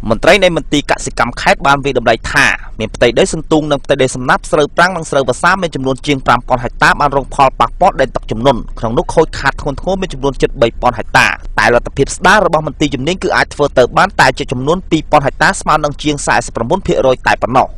មន្ត្រីនៃមន្ទីរកសិកម្មខេត្តបានវាយតម្លៃថាមានផ្ទៃដីសន្ទូងនិងផ្ទៃដីសំណាបស្រូវប្រាំងនិងស្រូវវស្សាមានចំនួនជាង5000ហិកតាបានរងផលប៉ះពាល់ដោយទឹកជំនន់ក្នុងនោះខូចខាតធ្ងន់ធ្ងរមានចំនួនជិត3000ហិកតាតែលទ្ធភាពស្ដាររបស់មន្ទីរជំនាញគឺអាចធ្វើទៅបានតែជាចំនួន2000ហិកតាស្មើនឹងជាង49%តែប៉ុណ្ណោះ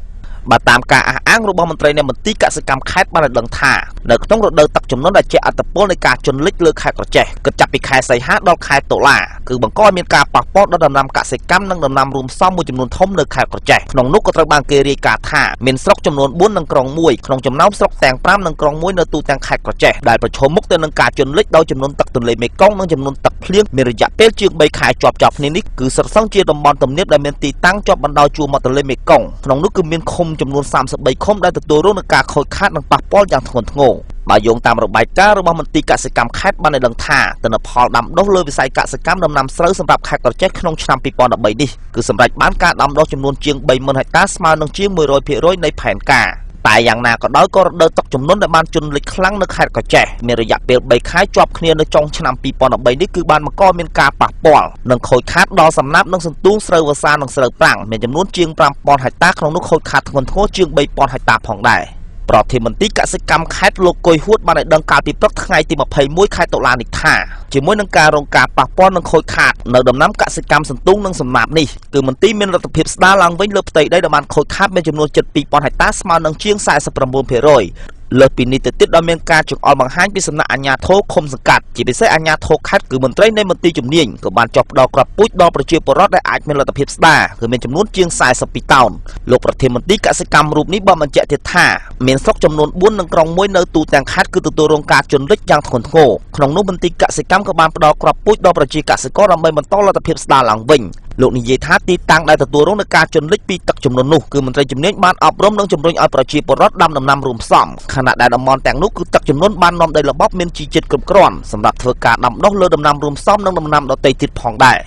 បើតាមការអះអាងរបស់មន្ត្រីនៃមន្ទីរកសិកម្មខេត្តបានឲ្យដឹងថានៅក្នុងរដូវទឹកជំនន់ដែលជះឥទ្ធិពលនៃការជន់លិចលើខេត្តក្រចេះគិតចាប់ពីខែសីហាដល់ខែតុលាគឺបង្កឲ្យមានការប៉ះពាល់ដល់ដំណាំកសិកម្មនិងដំណាំរួមផ្សំមួយចំនួនធំនៅខេត្តក្រចេះក្នុងនោះក៏ត្រូវបានគេរាយការណ៍ថាមានស្រុកចំនួន4និងក្រុង1ក្នុងចំណោមស្រុកទាំង5និងក្រុង1នៅទូទាំងខេត្តក្រចេះដែលប្រឈមមុខទៅនឹងការជន់លិចដោយចំនួនទឹកទន្លេមេគង្គនិងចំនួនទឹកភ្លៀងមានរយៈពេលជាង3ខែជាប់ៗគ្នានេះគឺសុទ្ធសឹងជាតំបន់ទំនាបដែលមានទីតាំងជាប់បណ្ដោយជួរមាត់ទន្លេមេគង្គក្នុងនោះគឺមានឃុំចំនួន33ឃុំដែលទទួលរងនឹងការខូចខាតនិងប៉ះពាល់យ៉ាងធ្ងន់ធ្ងរបើយោងតាមរបាយការណ៍របស់មន្ទីរកសិកម្មខេត្តបានឲ្យដឹងថាទិន្នផលដាំដុះលើវិស័យកសិកម្មដំណាំស្រូវសម្រាប់ខេត្តក្រចេះក្នុងឆ្នាំ2013នេះគឺសម្រេចបានការដាំដុះចំនួនជាង30000ហិកតាស្មើនឹងជាង100%នៃផែនការតែយ៉ាងណាក៏ដោយក៏រដូវទឹកជំនន់ដែលបានជន់លិចខ្លាំងនៅខេត្តក្រចេះមានរយៈពេល3ខែជាប់គ្នានៅចុងឆ្នាំ2013នេះគឺបានបង្កមានការប៉ះពាល់និងខូចខាតដល់សំណាបនិងសន្ទូងស្រូវវស្សានិងស្រូវប្រាំងមានចំនួនជាង5000ហិកតាក្នុងនោះខូចខាតធ្ងន់ធ្ងរជាង3000ហិកតាផងដែរប្រធានមន្ទីរកសិកម្មខេត្តលោកកុយហួតបានឲ្យដឹងកាលពីព្រឹកថ្ងៃទី21ខែតុលានេះថាជាមួយនឹងការរងការប៉ះពាល់និងខូចខាតនៅដំណាំកសិកម្មសន្ទូងនិងសំណាបនេះគឺមន្ទីរមានលទ្ធភាពស្ដារឡើងវិញលើផ្ទៃដីដែលបានខូចខាតមានចំនួនជិត2000ហិកតាស្មើនឹងជាង49%លើសពីនេះទៅទៀតដោយមានការចង្អុលបង្ហាញពីសំណាក់អាជ្ញាធរឃុំសង្កាត់ជាពិសេសអាជ្ញាធរខេត្តគឺមន្ត្រីនៃមន្ទីរជំនាញក៏បានចុះផ្ដល់គ្រាប់ពូជដល់ប្រជាពលរដ្ឋដែលអាចមានលទ្ធភាពស្ដារគឺមានចំនួនជាង42តោនលោកប្រធានមន្ទីរកសិកម្មរូបនេះបានបញ្ជាក់ទៀតថាមានស្រុកចំនួន4និងក្រុង1នៅទូទាំងខេត្តគឺទទួលរងការជន់លិចយ៉ាងធ្ងន់ធ្ងរក្នុងនោះមន្ទីរកសិកម្មក៏បានផ្ដល់គ្រាប់ពូជដល់ប្រជាកសិករដើម្បីបន្តលទ្ធភាពស្ដារឡើងវិញលោកនិយាយថាទីតាំងដែលទទួលរងនឹងការជន់លិចពីទឹកជំនន់នោះគឺមន្ត្រីជំនាញបានអប់រំនិងជំរុញឲ្យប្រជាពលរដ្ឋដាំដំណាំរួមផ្សំខណៈដែលតំបន់ទាំងនោះគឺទឹកជំនន់បាននាំដីល្បប់មានជីជាតិគ្រប់គ្រាន់សម្រាប់ធ្វើការដាំដុះលើដំណាំរួមផ្សំនិងដំណាំដទៃទៀតផងដែរ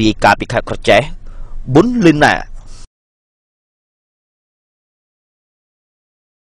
រាយការណ៍ពីខេត្តក្រចេះប៊ុនលីណា។